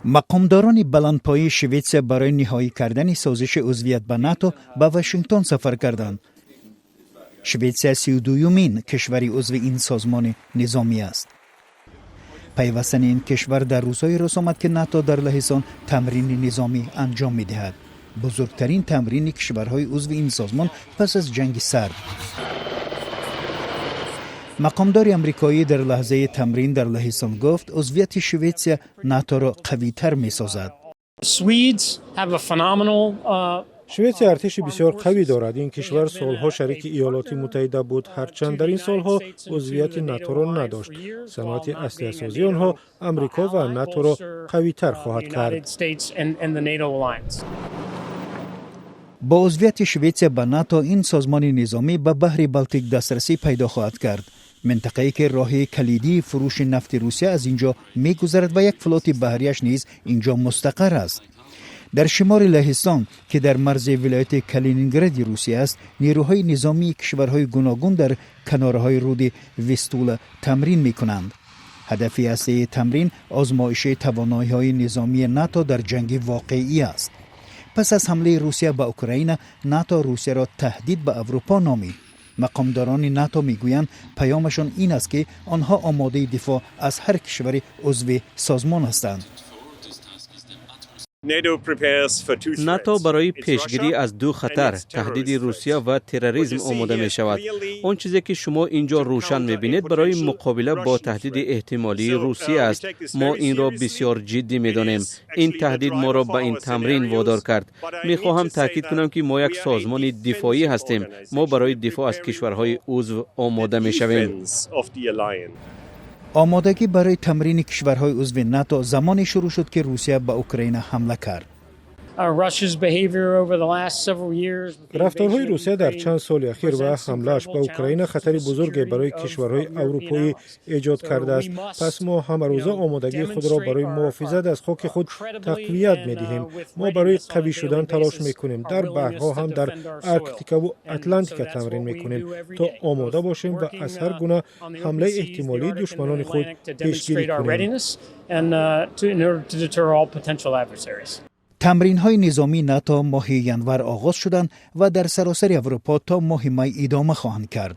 Мақомдорони баландпояи Шветсия барои ниҳоӣ кардани созиши узвият ба НАТО ба Вашингтон сафар карданд. Шветсия 32-юмин кишвари узви ин созмони низомӣ аст. Пайвастани ин кишвар дар рӯзҳое рос омад, ки НАТО дар Лаҳистон тамрини низомӣ анҷом медиҳад, бузургтарин тамрини кишварҳои узви ин созмон пас аз Ҷанги Сард. Мақомдори амрикоӣ дар лаҳзаи тамрин дар Лаҳистон гуфт, узвияти Шветсия НАТОро қавитар месозад. Шветсия артиши бисёр қавӣ дорад. Ин кишвар солҳо шарики Иёлоти Муттаҳида буд, ҳарчанд дар ин солҳо узвияти НАТОро надошт. Саноати аслиҳасозии онҳо Амрико ва НАТОро қавитар хоҳад кард. Бо узвияти Шветсия ба НАТО ин созмони низомӣ ба баҳри Балтик дастрасӣ пайдо хоҳад кард, минтақае ки роҳи калидии фурӯши нафти Русия аз ин ҷо мегузарад ва як флоти баҳрияш низ ин ҷо мустақар аст. Дар шимори Лаҳистон, ки дар марзи вилояти Калинингради Русия аст, нерӯҳои низомии кишварҳои гуногун дар канораҳои руди Вистула тамрин мекунанд. Ҳадафи аслии тамрин озмоиши тавоноиҳои низомии НАТО дар ҷанги воқеӣ аст. Пас аз ҳамлаи Русия ба Украина НАТО Русияро таҳдид ба Аврупо номид. Мақомдорони НАТО мегӯянд, паёмашон ин аст, ки онҳо омодаи дифоъ аз ҳар кишвари узви созмон ҳастанд. НАТО барои пешгирӣ аз ду хатар, таҳдиди Русия ва терроризм, омода мешавад. Он чизе ки шумо ин ҷо рӯшан мебинед, барои муқобила бо таҳдиди эҳтимолии Русия аст. Мо инро бисёр ҷиддӣ медонем. Ин таҳдид моро ба ин тамрин водор кард. Мехоҳам таъкид кунам, ки мо як созмони дифоӣ ҳастем. Мо барои дифоъ аз кишварҳои узв омода мешавем. Омодагӣ барои тамрини кишварҳои узви НАТО замоне шурӯъ шуд, ки Русия ба Украина ҳамла кард. Рафторҳои Русия дар чанд соли ахир ва ҳамлааш ба Украина хатари бузурге барои кишварҳои аврупоӣ эҷод кардааст. Пас мо ҳамарӯза омодагии худро барои муҳофизат аз хоки худ тақвият медиҳем. Мо барои қавӣ шудан талош мекунем. Дар баҳрҳо ҳам, дар Арктикаву Атлантика тамрин мекунем, то омода бошем ва аз ҳар гуна ҳамлаи эҳтимолии душманони худ пешгирӣ кунем. Тамринҳои низомии НАТО моҳи январ оғоз шуданд ва дар саросари Аврупо то моҳи май идома хоҳанд кард.